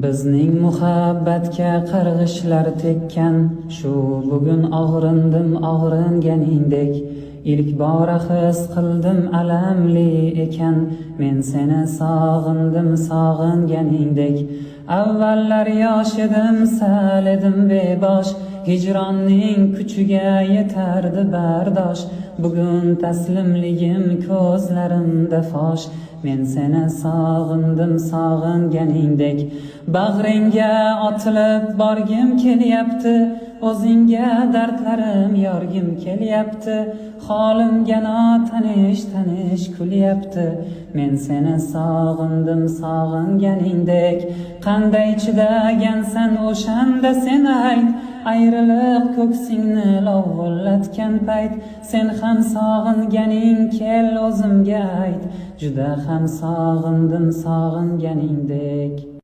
Bizning muhabbatga qarg'ishlar tekkan, shu bugun og'rindim og'ringaningdek. Ilk bora his qildim alamli ekan, men seni sog'indim sog'inganingdek. Avvallar yosh edim, sal edim bebosh, hijronning kuchiga yetardi bardosh. Bugun taslimligim ko'zlarimda fosh, men seni sog'indim sog'inganingdek. Bag'ringga otilib borgim kelyapti, o'zingga dardlarim yorgim kelyapti. Holimga notanish tanish kulyapti, men seni sog'indim sog'inganingdek. Qanday chidagansan o'shanda sen ayt, ayriliq ko'ksingni lovullatgan payt. Sen ham sog'inganing kel o'zimga ayt, juda ham sog'indim sog'inganingdek.